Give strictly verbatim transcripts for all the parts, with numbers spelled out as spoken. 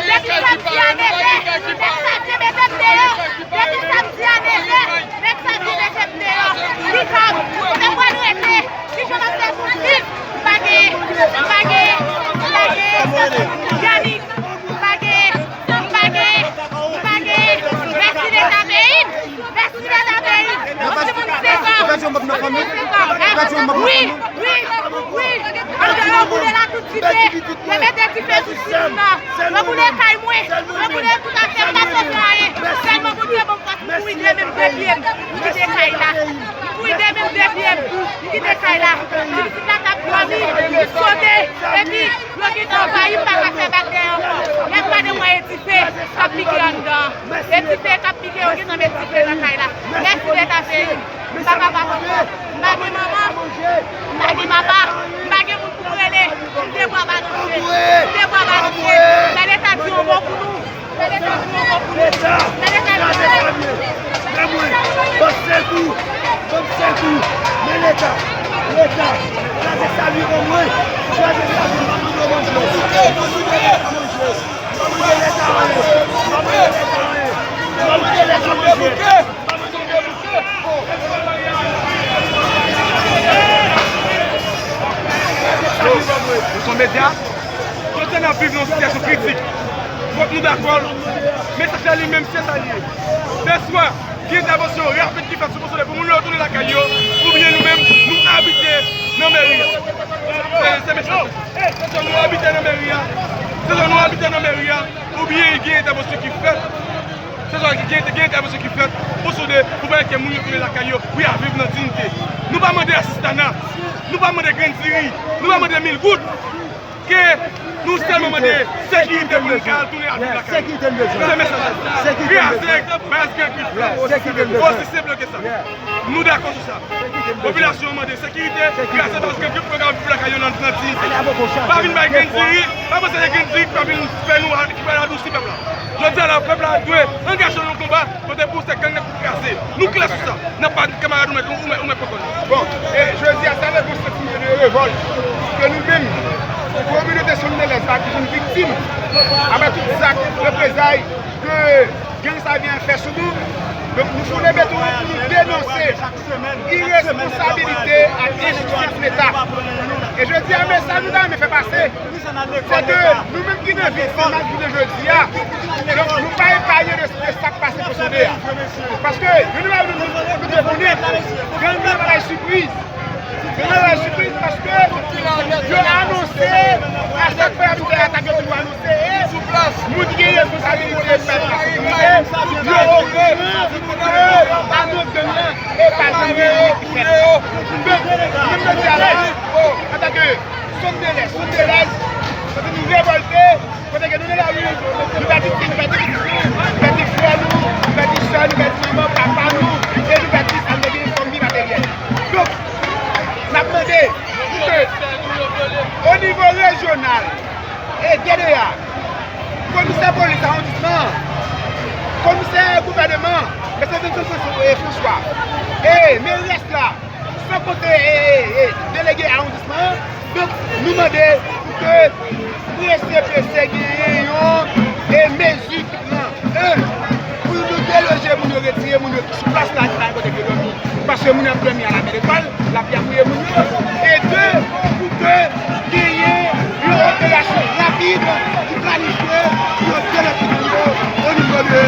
Depi samdi a nèf è, nèg Savyen mete m deyò. Depi samdi a nèf è, nèg Savyen mete m deyò. Ki kòb, kote pral rete, ki jan n ap fè pou viv. M pa gen, m pa gen, m pa gen, Yanik, m pa gen, m pa gen, m pa gen. Mèsi Leta peyi m. Mèsi Leta peyi. Yon timoun senk an. Yon timoun senk an. Wi, wi, wi. Yo boule la tout dife. Yo mete dife sou timoun nan. Yo boule kay mwen. Yo boule tout afè m, m pa sove anyen. Sèlman Bondye ban m fòs pou m kouri de men m de pye m. M kite kay la. M kouri de men m de pye m. M kite kay la. Ti pitit la t ap dòmi. Li sote. Epi, yo gentan anvayi m, m pa ka fè bak dèyè ankò. Lè m gade m wè e dife k ap pike anndan. E dife k ap pike, yo gentan met dife nan kay la. Mèsi Leta peyi m. M pa kapab ankò. M pa gen manman. M pa gen papa. M pa gen moun pou m rele. M de bra balanse. M de bra balanse. Lè Leta di yon mo pou nou. Lè Leta di yon mo pou nou. Lè Leta di yon mo pou nou. Ban m sekou. Ban m sekou. Men Leta. Leta. Kraze sa li ban mwen. Kraze sa li ban mwen. Ban mwen manje. Ban mwen manje. Nou se yon medya, jodi a n ap viv nan yon sitiyasyon kritik. Fòk nou dakò, mesaj la li menm se sa l ye. Bèswa, gen entèvansyon rapid ki fèt sou Bosole pou moun yo retounen lakay yo, oubyen nou menm, nou abite nan meri a. Se, se mesaj. Se swa nou abite nan meri a, se swa nou abite nan meri a, oubyen gen entèvansyon ki fèt. Se swa gen, gen entèvansyon ki fèt pou sonde, pou pèmèt ke moun yo tounen lakay yo, pou y a viv nan diyite. Nou pa mande asistana, nou pa mande grenn diri, nou pa mande mil goud. Ke nou sèlman mande sekirite pou nou ka al tounen al viv lakay nou. Se mesaj la. Kraze baz gang yo. Osi senp ke sa. Nou dakò sou sa. Popilasyon an mande sekirite, kraze baz gang yo pou yo ka viv lakay yo nan, nan diyite. Pa vin bay grenn diri, pa panse se grenn diri ki pa vin fè nou, ki pral adousi pèp la. Jodi a la, pèp la dwe angaje l nan konba kote pou se gang nan pou kraze. Nou klè sou sa. N ap pa kanmarad ou mèt, ou mèt, ou mèt pran kò nou. Bon, e jodi a, sa vle di yon santiman de revòlt ke nou menm, kominote Sonndelèz la ki vin viktim apre tout zak reprezay ke gang Savyen an fè sou nou. Donk, nou foule beton an pou nou denonse iresponsabilite ak enjistis Leta. E jodi a, mesaj nou ta renmen fè pase, se ke nou menm ki nan vil, se malgre jodi a, donk, nou pa epanye de, de sa k pase pou sonde a. Paske, nou, nou, nou, nou dwe konnen, gang nan pa bay sipriz. Gang nan pa bay sipriz paske yo anonse, a chak fwa y ap fè atak, yo toujou anonse. Moun ki gen responsabilite nan sekirite, yo okouran ke anons gang nan, e pa janm gen anyen ki fèt. Donk, nou menm jodi a la, antanke Sonndelèz, Sonndelèz, kote nou revòlte, kote ke nou nan lari, nou pèdi pitit nou, pèdi pitit nou, nou pèdi frè nou, nou pèdi sè nou, pèdi manman, papa nou, e nou pèdi sa nou te gen kòm byen materyèl. Donk, n ap mande pou ke, o nivo rejyonal e D D A, komisè polis awondisman an, komisè gouvènman an, mesye Vincent François, e François, e merès la, san konte, e, e, e, delege awondisman an. Donk, nou mande pou ke prese, prese genyen yon, e, mezi ki pran. E, pou nou deloje moun yo, retire moun yo ki sou plas la, ki pa gen kote pou yo dòmi. Paske moun yo ap dòmi a la men lekòl, lapli ap mouye moun yo. E de, pou ke genyen yon operasyon rapid ki planifye pou yo delòje moun yo o nivo de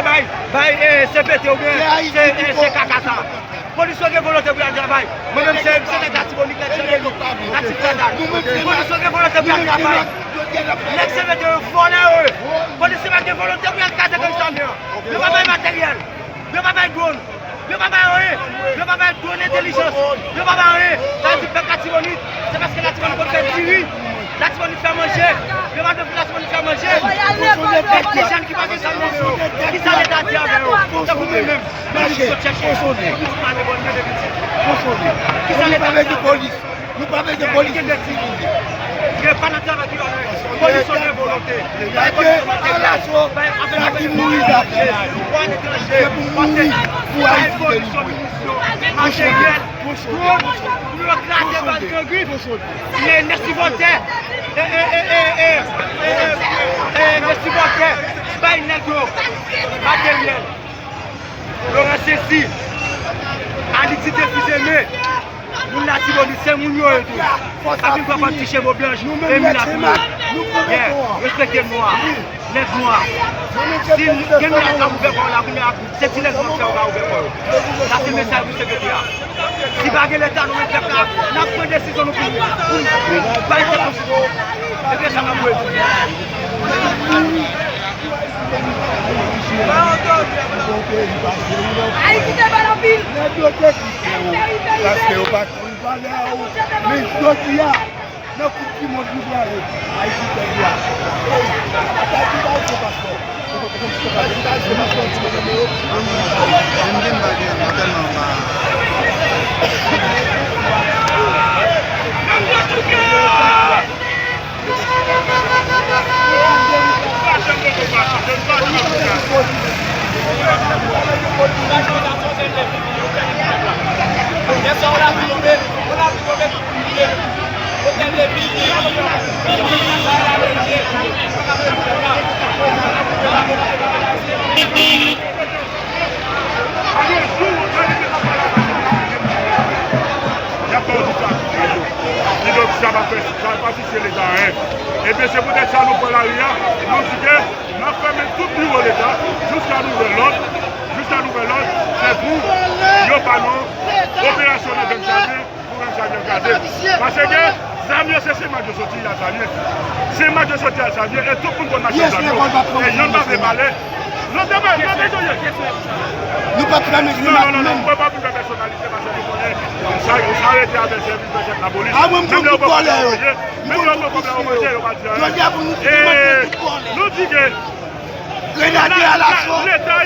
Bay, bay, eh, C P T oubyen se, eh, se kaka sa. Polis yo gen volonte pou y al travay. Mwen menm se, se nèg Latibonit, nèg Jan Deni, Latibonit. Polis yo gen volonte pou y al travay. Nèg C P T yo vòlè yo ye. Polis yo pa gen volonte pou y al kraze gang sa yo. Yo pa bay materyèl. Yo pa bay dwòn. Yo pa bay anyen. Yo pa bay dwòn entèlijans. Yo pa bay anyen. Sa vle di pèp Latibonit, se paske Latibonit konn fè diri. Latibonit fè manje. Yo pa bezwen Latibonit fè manje. Kèk ti jèn ki pa gen zam nan men yo. Kisa Leta di avè yo? Tankou mwen menm, mwen menm ki sot chèche. Mwen pa gen bòn, mwen gen pitit. Kisa Leta di avè yo? Nou pa bezwen polis. Gen de ti moun. Yo pa nan travay ki pa fè. Polis yo gen volonte. Bay polis yo materyèl. Bay afè ki mouri zafè. Pou etranje. Pase bay polis yo minisyon, materyèl, dwòn, pou yo kraze baz gang yo. Men nèg sipòtè, e, e, nèg sipòtè, bay nèg yo materyèl. Laurent Cécy, Alix Défils Aimé, moun Latibonit, se moun yo ye tou. Sa vin pran kòb ti cheve blanch e milat nou. Yeah, respekte nwa, nèg nwa. Si gen nwa k ap ouvè kò yo la kounye a, se ti nèg nwa k fè yo ka ouvè kò yo. Sa se mesaj pou C P T a. Si pa gen Leta, nou menm pèp la, n ap pran desizyon nou pou, pou, pou bay tèt nou sou. E byen sa m ap voye di. Ayiti te bèl anpil. Nèg yo te kite w paske yo pa t konn valè w. Men jodi a, nan koup di mond nou prale, Ayiti pèdi a. Ayiti pa ouvri paspò. Ayiti pa ouvri paspò. Y ap ba w tout sa, tout sa yo. Kidonk, sa pa fè, sa pa sisye Leta anyen. Ebyen, se poutèt sa nou pran lari a, nou di ke n ap fèmen tout biwo Leta jiska nouvèl lòd, jiska nouvèl lòd, se pou yo pa nou operasyon nan gang sa yo. Pou gang sa vin kraze. Paske zam yo se Senmak yo soti, y al Savyen. Senmak yo soti, y al Savyen, e tout moun konn mache zam yo. E yonn pa vle pale. Non, te pa, non, te sonje. Nou pa t fèmen Senmak menm. Non, non, non, mwen pa pou fè pèsonalite, paske nou konnen sa, sa rete avè sèvis de chèf lapolis. Menm lè yo pran kòb la, yo manje. Menm lè yo pran kòb la, yo manje, yo pa di anyen. E nou di ke Grenadye alaso,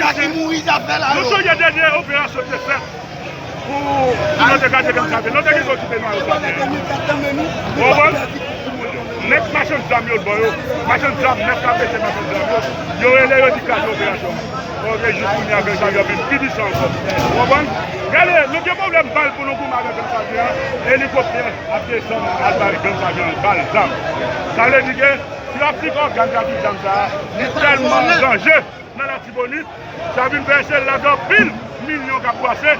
sa ki mouri zafè la yo. Nou sonje dènye operasyon te fèt pou, pou nou te kraze gang sa yo. Nou te gen okipe nou a yo. Ou konprann? Nèg machann zam yo t ba yo. Machann zam, nèg k ap vete machann zam yo. Yo rele yo di kraze operasyon. Bon, men jis kounye a gang sa yo vin pi pwisan ankò. Ou konprann? Gade, nou gen pwoblèm bal pou nou goumen avèk gang sa yo a. Elikoptè ap desann al bay gang sa yo bal, zam. Sa vle di ke trafik ògàn, trafik zam sa a, li tèlman danje nan Latibonit, sa vin fè se ladan pil milyon k ap bwase,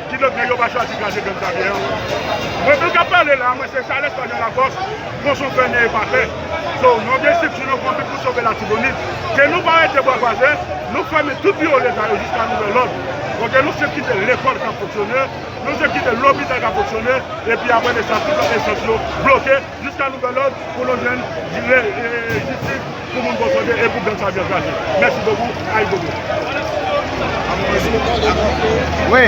kidonk nèg yo pa chwazi kraze gang sa yo an. Mwen menm k ap pale la, mwen se Charles Espanyòl Lafòs, Konson Fènè e Patè. So, nou gen estrikti nou konpli pou sove Latibonit. Ke nou pa rete bra kwaze, nou fèmen tout biwo Leta yo jiska nouvèl lòd. Kote nou se kite lekòl k ap fonksyone, nou se kite lopital k ap fonksyone, epi apre de sa, tout lòt enstans yo bloke. Jiska nouvèl lòd, pou nou jwenn jistis pou moun Konson Fènè e pou gang sa yo kraze. Mèsi bokou, ayi bokou. Wi.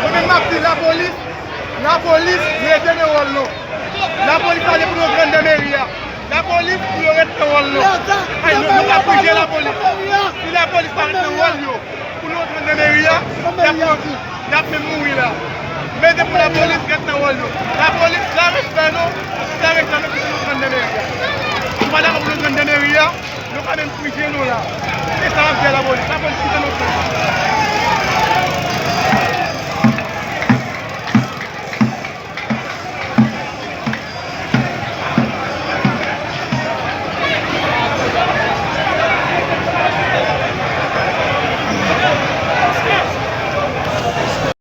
Mwen menm m ap di lapolis, lapolis rete nan wòl nou. Lapolis ale pou nou rann nan meri a. Lapolis pou yo ret nan wòl yo. Ay, nou, nou pa prije lapolis. Si lapolis pa ret nan wòl yo, pou nou rann nan meri a, y ap mouri. Y ap menm mouri la. Men depi lapolis ret nan wòl yo. Lapolis, sa respè nou, sa reklame pou nou rann nan meri a. Nou pa dakò pou nou rann nan meri a, nou pa menm prije nou la.